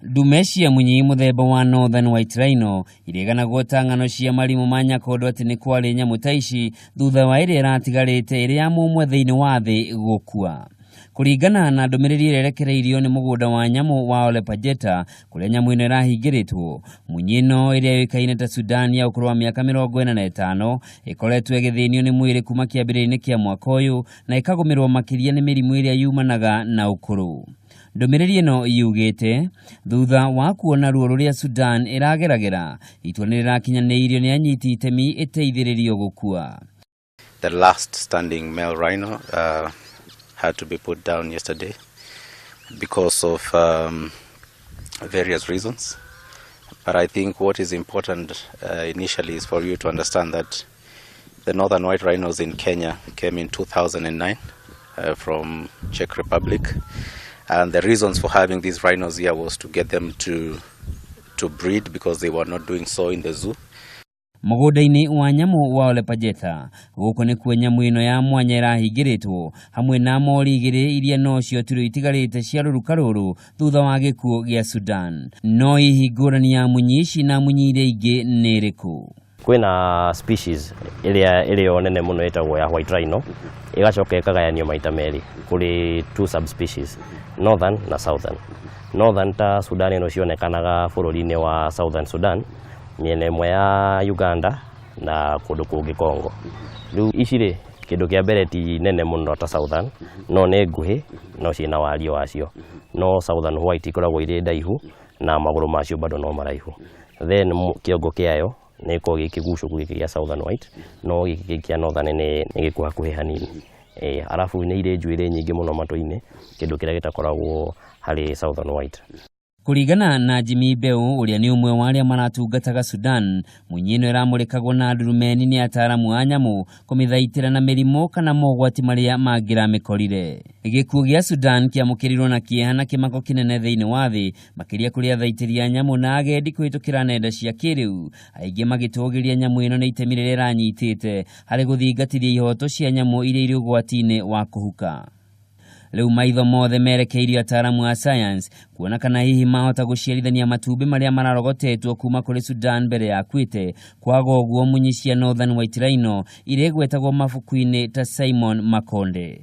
Ndume cia munyi mũthemba wa Northern White Rhino ireganagwo ta ng'ano cia marimũ ma nyakondo atĩ nĩ kwarĩ nyamũ ta ici thutha wa ĩrĩa ĩratigarĩte ĩrĩ ya mũmwe thĩinĩ wa thĩ gũkua. Kũringana na ndũmĩrĩri ĩrĩa ĩrekereirio nĩ mũgũnda wa nyamũ wa Ole Pajeta kũrĩa nyamũ ĩno ĩrahingĩrĩtwo, munyi ĩno ĩrĩa yũĩkaine ta Sudan ya ũkũrũ wa mĩaka 45 ĩkoretwo ĩgĩthĩnio nĩ mwĩrĩ kuma kĩambĩrĩria-inĩ kĩa mwaka ũyũ na ĩkagũmĩrwo makĩria nĩ mĩrimũ ĩrĩa yumanaga na ũkũrũ. Ndũmĩrĩri ĩno yugĩte thutha wa kuona ruo rũrĩa Sudan ĩrageragĩra, itua nĩ rĩrakinyanĩirio nĩ anyiti itemi ĩteithĩrĩrio gũkua. The last standing male rhino had to be put down yesterday because of various reasons. But I think what is important initially is for you to understand that the northern white rhinos in Kenya came in 2009 from Czech Republic. And the reasons for having these rhinos here was to get them to breed because they were not doing so in the zoo. Mũgũnda-inĩ wa nyamũ wa Ole Pajeta gũkũ nĩkuo nyamũ ĩno ya mwanya ĩrahingĩrĩtwo hamwe na mori igĩrĩ iria nocio tu rĩu itigarĩte cia rũruka rũrũ thutha wa gĩkuũ gĩa Sudan. No hihi ngũrani ya munyi ici na munyi iria ingĩ nĩ ĩrĩkũ? Kwĩna species ĩrĩa ĩrĩo nene mũno ĩtagwo ya white rhino, ĩgacoka ĩkagayanio maita merĩ kũrĩ two subspecies, northern na southern. Northern ta Sudan ĩno cionekanaga bũrũri-inĩ wa Southern Sudan, mĩena ĩmwe ya Uganda na kũndũ kũngĩ Congo. Rĩu ici rĩ, kĩndũ kĩa mbere ti nene mũno ta southern, no nĩ nguhĩ no ciĩna wariĩ wacio. No southern white ikoragwo irĩ ndaihu na magũrũ macio bado no maraihu. Then kĩongo kĩayo nĩ gĩkoragwo gĩ kĩgucũku gĩkĩ gĩa southern white, no gĩkĩ kĩa northern nĩ gĩkuhakuhĩ hanini. Arabu nĩ irĩ njuĩrĩ nyingĩ mũno matũ-inĩ, kĩndũ kĩrĩa gĩtakoragwo harĩ southern white. Kũringana na Jimmy Mbeu ũrĩa nĩ ũmwe wa arĩa maratungataga Sudan, munyi ĩno ĩramũrĩkagwo na ndurumeni nĩ ataaramu a nyamũ kũmĩthaitĩra na mĩrimũ kana mogwati marĩa mangĩramĩkorire. Gĩkuũ gĩa Sudan kĩamũkĩrirwo na kĩeha na kĩmako kĩnene thĩinĩ wa thĩ, makĩria kũrĩ athaitĩri a nyamũ na agendi kũhĩtũkĩra nenda cia kĩrĩu, aingĩ magĩtũgĩria nyamũ ĩno nĩ itemi rĩrĩa ĩranyitĩte harĩ gũthingatithia ihoto cia nyamũ iria irĩ ũgwati-inĩ wa kũhuka. Rĩu maitho mothe merekeirio ataaramu a science kuona kana hihi mahota gũciarithania matumbĩ marĩa mararogotetwo kuma kũrĩ Sudan mbere ya akuĩte. Kwaga ũguo munyi cia Northern White Rhino irĩgwetagwo mabuku-inĩ ta Simon Makonde.